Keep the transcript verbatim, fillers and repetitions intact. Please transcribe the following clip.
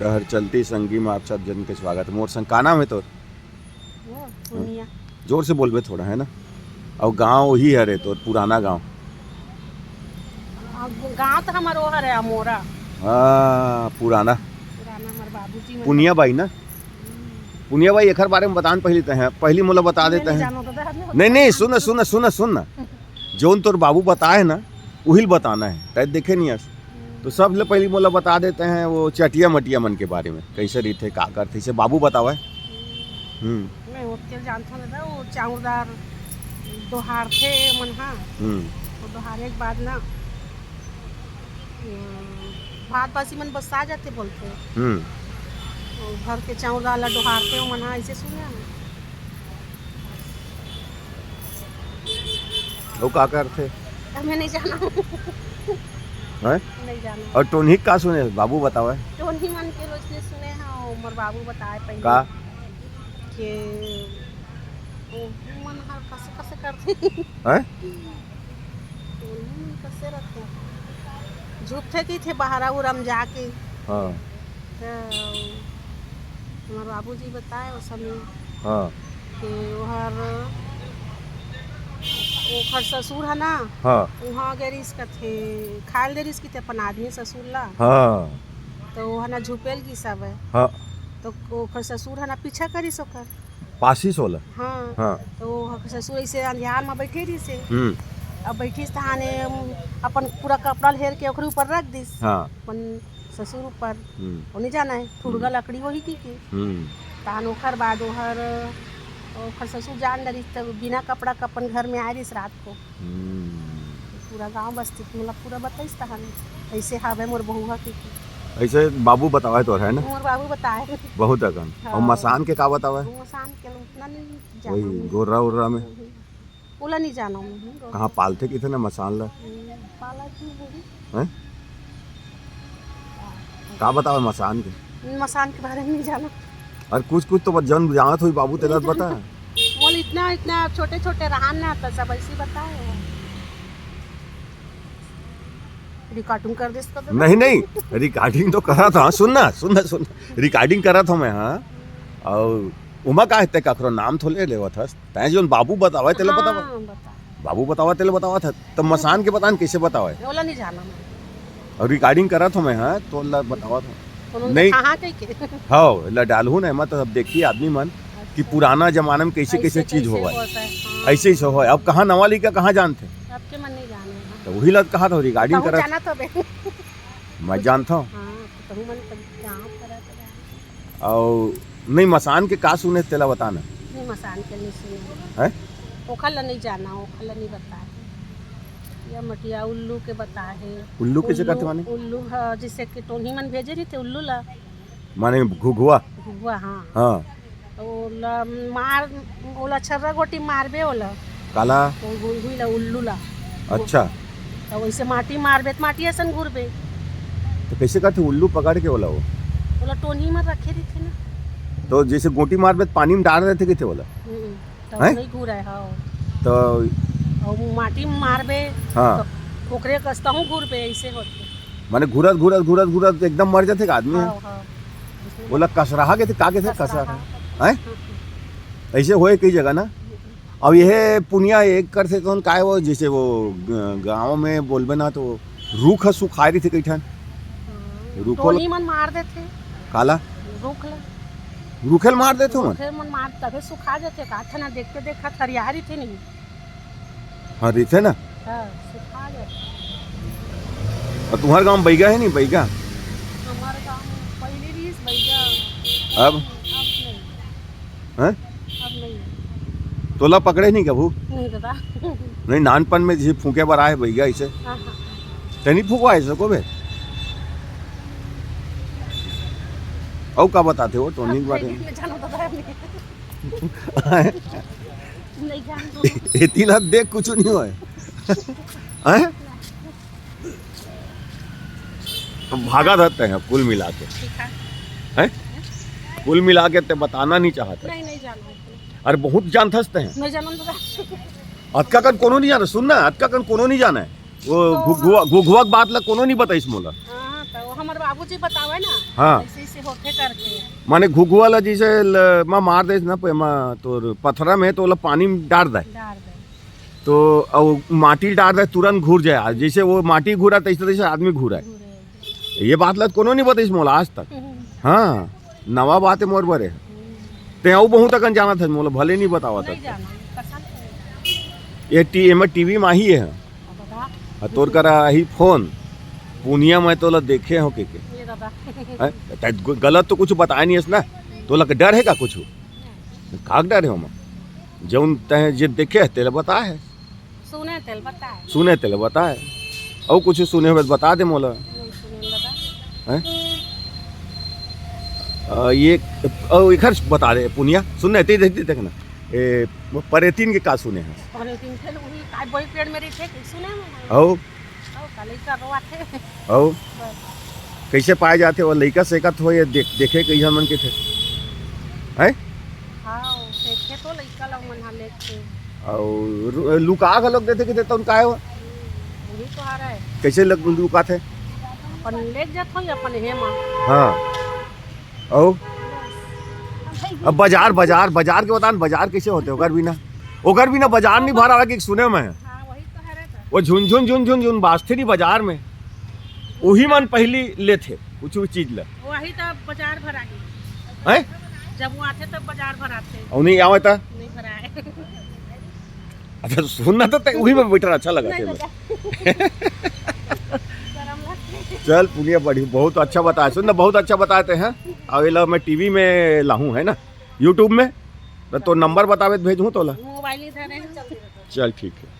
हर चलती संगी में आप सब जन के स्वागत। मोर संग का नाम है तोर? वो, पुनिया। जोर से बोलबे थोड़ा, है ना? और गांव वही हरे तोर, पुराना गांव। अब गांव तो हमार वो हरे, अमोरा। हाँ, पुराना। पुराना हमार बाबूजी मन पुनिया बाई ना? हम्म। पुनिया बाई, एखर बारे में बतान पहली तैं, पहली मोला बता मैं देते नहीं हैं। जानव दादा, हमें नहीं, नहीं, सुन, सुन, सुन, सुन ना। जौन तोर बाबू बताए ना, उही ल बताना है, तैं देखे नहीं हस। तो सबले पहली मोला बता देते हैं वो चटिया मटिया मन के बारे में, कैसे रहिथे, का करथे, इसे बाबू बतावे। हम्म। मैं ओतके जानथों दादा, वो चाउर दार डोहारथे मन हा। हम्म। वो डोहारे के बाद ना, अम, भात बासी मन बसा जाथे बोलथे। हम्म। वो घर के चाउर दार ला डोहारथे, वो मन हा, ऐसे सुने हैं। वो का करथे? अब मैं नहीं जाना। हैं? नहीं जाना। और टोनही का सुने? बाबू बतावे। टोनही मन के रोज के सुने हैं, उमर बाबू बताए पहले। का? के वो मन हर कसे कसे करथे। हैं? टोनही मन कसे रथे? झुकथे की थे बहरा उरम जाके। हाँ। तो हमार बाबूजी बताए वो समय हाँ। कि ओहर, ओखर ससुर है ना, हाँ। वहाँ गे रिस कथे, खायल दे रिस किथे अपन आदमी ससुर ला। हाँ। तो वो है ना झुपेल की सब है। हाँ। तो ओखर ससुर है ना पीछा करिस ओकर। पासिस ओला। हाँ। हाँ। तो ओखर ससुर ऐसे अंधियार में बैठे रिस। हम्म। अब बैठिस तहाने अपन पूरा कपड़ा ल हेर के ओकरे ऊपर रख दिस। हाँ। अपन ससुर ऊपर। हम्म। वो नहीं जाना है, ठुड़गा हम्म। लकड़ी वही की, की। हम्म। तहन ओखर बाद ओहर, ओखर ससुर जान डरिस, तब बिना कपड़ा के अपन घर में आए रहिस रात को। हम्म। पूरा गांव बस्ती के मतलब पूरा बताइस तहन, ऐसे हावे मोर बहुआ की, की। ऐसे बाबू बतावे तो है ना? मोर बाबू बताए। बहुत अकन। हाँ। और मसान के का बतावे? वो मसान के उतना नहीं जाना वही मैं। गोर्रा उर्रा में? हम्म। ओला नहीं जाना मैं, हम्म। कहाँ पालथे किथे ना मसान ला? हम्म, पाला क्यों होही? हैं? का बतावे मसान के? मसान के बारे में नहीं जाना। अरे कुछ कुछ तो बस जन जानत होही बाबू तेला बता। बोल इतना, इतना छोटे छोटे रहान ना तो सब ऐसे बताए हो। रिकॉर्डिंग कर दे इसको तो। नहीं, नहीं, रिकॉर्डिंग तो करा था। सुन ना, सुन ना, सुन। रिकॉर्डिंग करा था मैं, हाँ। और उमा का है, ते काकरो नाम थोले लेवत हस। तैं जोन बाबू बतावा, तेला हाँ, बतावा। बता। बाबू बतावा, तेला बतावा था। तो मसान के बतान कैसे बतावा है? ओला नहीं जाना मैं। और रिकॉर्डिंग करा था मैं, हाँ, तो ला बतावा था। उन्होंने नहीं। कहा कह के? हाँ, ला डालहू ना, मैं तो अब देखिए आदमी मन कि अच्छा। पुराना जमाना में कैसे कैसे ऐसे चीज कैसे होवा है। होता है, हाँ। ऐसे ही सब होवा है। अब कहाँ नवा लइका कहाँ जानथे? आपके मन नहीं जाने हैं। तो वही ला कहा था, रिकॉर्डिंग कहूँ करा जाना तो बे। मैं जानता हूँ। हाँ, तो कहूँ मन कभी कहाँ करा तो जाना। और नहीं, मसान के का सुने, तेला बताना। नहीं, मसान के नहीं सुने। हैं? ओखर ला नहीं जाना, ओखर ला नहीं बता है। या मटिया उल्लू के बता है। उल्लू कैसे उल्लू, करते माने? उल्लू ह, जैसे कि टोनही मन भेजे रहिथे उल्लू ला। माने घुघुआ? घुघुआ, हाँ। हाँ। तो ओला मार, ओला छर्रा गोटी मारबे ओला। काला? वो घुघुई ला, उल्लू ला। अच्छा। तो वैसे माटी मारबे, तो माटी असन घूरबे। तो कैसे करथे उल्लू पकड़ के ओला वो? ओला टोनही में रखे रहिथे ना। तो जैसे गोटी मारबे, तो पानी में डाल देथे किथे ओला? हम्म। तो हैं? नहीं घूरे, हाँ। तो और वो माटी में मारबे, हाँ। तो ओकरे कस्तहूँ घूरबे, ऐसे होथे। माने घूरत, घूरत, घूरत, घूरत एकदम मर जाथे का आदमी? हाँ, हाँ। ओला कसरहा कथे, का कथे? कसरहा। कसरहा। हैं? हम्म। ऐसे होए कई जगह ना। अब यह पुनिया एक करथे कौन काय वो, जैसे वो ग-, गाँव में बोलबे ना तो रूख ह सुखाए रहिथे कई ठन। हाँ, रूखो ल-, टोनी मन मार देथे। काला? रूख ल। रूखे ल मार देथे मन? रूखे मन मार, तभे सुखा जाथे। का थे ना, देखते देखत हरियारी थे नहीं। हाँ, रहिथे ना। हाँ, सुखा जाथे। और तुम्हारे गाँव में बैगा है नहीं, बैगा? हमारे गाँव में पहले भी इस बैगा। अब? अब नहीं। हैं? अब नहीं है। तोला पकड़े नहीं कभू? नहीं दादा। नहीं, नानपन में जैसे फूंके बर आए बैगा इसे। हाँ, हाँ। ते नहीं फूंकवाए सको बे? अउ का बताथे वो टोनी के बारे में? नहीं जानो दादा, नहीं। नहीं जानो। एती ला देख कुछ नहीं होए। हैं? भागा रहते हैं कुल मिला के। ठीक है। हैं? कुल मिला के ते बताना नहीं चाहते। नहीं, नहीं जानो। अरे बहुत जानथस ते हैं। नहीं जानो दादा। अतका कन कोनो नहीं जाना, सुन ना, अतका कन कोनो नहीं जाना है। वो तो घु-, घुआ, घुघुआ के बात ला कोनो नहीं बताइस मोला। हाँ, तो वो हमारे बाबूजी बतावे ना। हाँ। ऐसे, ऐसे होता माने घुघुआ ला जैसे ल-, मा मार देस ना, प-, मा तोर पथरा में, तो ओला पानी में डार दे। डार दे। तो अउ माटी डार दे, तुरंत घुर जाए। जैसे वो माटी घुरा, तैसे तैसे आदमी घुरा। घुरे। ये बात ला कोनो नहीं बताइस मोला आज तक। हाँ, नवा बात है मोर बरे। हम्म। ते अउ बहुत अकन जानत है, मोला भले नहीं बतावत नहीं है। जाना, कसम से। ये टी-, एमा टीवी में आही है। अब बता। आ, तोर करा आही फोन। पुनिया, मैं तोला देखे हो के, के। ये दादा। हैं? तै ग-, गलत तो कुछ बताए नहीं हस ना। तोला के डर है का कुछ? नहीं। का डर है ओमा? जौन तै जे देखे है, तेला बता है। सुने तेल बता है। सुने तेला बता है। अउ कुछ सुने हो तो बता दे मोला। नहीं सुने दादा। हैं? आ, ये, अउ एखर बता दे पुनिया। सुन ना, ते देख, देख ना। ए, वो परेतीन के का सुने हैं? परेतीन के वही काय बोई पेड़ में रहिथे, सुने में। अउ? अउ, का लइका रोवाथे। अउ? बस। कैसे पाए जाथे? वो लइका सेकत हो, ये देख, देखे कैसन मन के थे? हैं? हाँ, देखे तो लइका ला मन हा लेके। अउ रु-, लुका घलोक देथे कि देता उनका है वो? हम्म, वही तो आ रहा है। कैसे लग-, लुकाथे? अपन ले जात हो अपन हे माँ। हाँ। अउ? अब बाजार, बाजार, बाजार के बता न, बाजार कैसे होथे ओकर बिना? ओकर बिना बाजार नहीं भरा कि सुने में। हाँ, वही तो है रे तो। वो झुनझुन, झुनझुन, झुन बाजथे नहीं बाजार में। उही मन पहली लेथे, कुछ भी चीज ला। वही तो बाजार भरा है। हैं? जब वो आथे तब बाजार भराथे। अउ नहीं आवे त? नहीं भराए। अच्छा, सुनना तो तै उही में बैठल अच्छा लगा नहीं थे। लगा। गरम लगथे। चल पुनिया, बढ़िया, बहुत अच्छा बताए। सुन ना, बहुत अच्छा बताए ते हैं। अउ एला मैं टीवी में लाहूँ, है ना, YouTube में। तो, तो नंबर बतावे तो भेजहूँ तोला। मोबाइल इधर है। चल ठीक है।